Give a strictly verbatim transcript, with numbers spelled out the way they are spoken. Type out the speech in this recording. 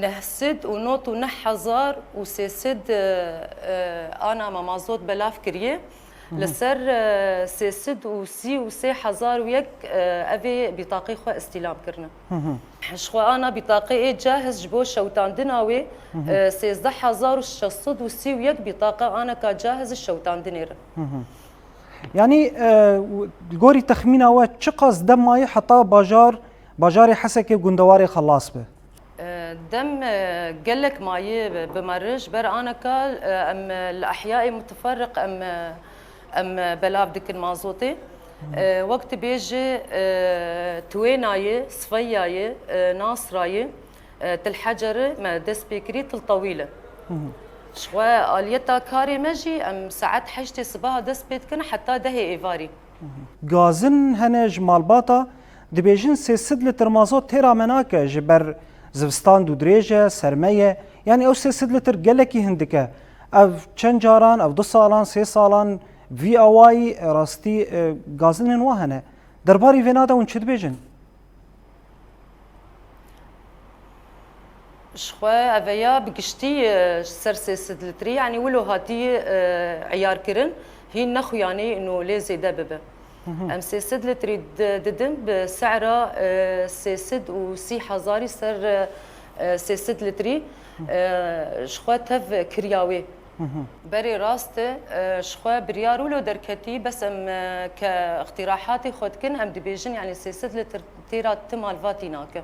Neh sed û nod û neh hezar û sê sed, e, e, ana me mazot belav kiriye. Li ser, e, sê sed û sî û sê hezar û yek, e, evê bîtaqê xwe îstîlam kirine. Ji xwe ana bîtaqê ê cahiz ji bo şewitandina wê, e, sêzdeh hezar û şeş sed û sî û yek bîtaqa aneka cahiz şewitandinê re. Yanî, e, li gorî texmîna we çiqas dem mayî heta bajar, bajarê Hesekê gundewarê xelas be? E, dem, e, gelek mayî bi, bi me re ji ber aneka, e, em, e, li ehyayê muteferiq em, e, em, e, belav dikin mazotê. E, wek dibêje, e, Twênayê, Sfeyayê, e, Nasrayê, e, Til Hecerê me dest pê kirî, Til Tewîl e. Ji xwe aliyeta karê me jî em saet heştê sibaha dest pê dikin heta dehê êvarî. Gazin hene ji malbata, dibêjin sê sed lîtir mazot têra me nake ji ber zivistan dûdirêj e, serme ye. Yanî ew sê sed lîtir gelekî hindik e. Ev çend caran, ev du salan, sê salan vî awayî rastî, e, gazinên wa hene. Derbarî vêna de hûn çi dibêjin? Ji xwe eveya bi giştî, e, ji ser sê sed litrî, yanî wilo hatî, e, eyar kirin, hîn nexuyanî û lê zêde bibe. Em sê sed litrî di-, didin bi se'ra, e, sê sed û sî hezarî ser, e, e, sê sed litrî, e, ji xwe tev kiriya wê. Berê rast e, e, ji xwe biryar wilo derketî, bes em, e, ke îqtîrahatê xwe dikin, em dibêjin, yanî sê sed litr têra ti malvatî nake.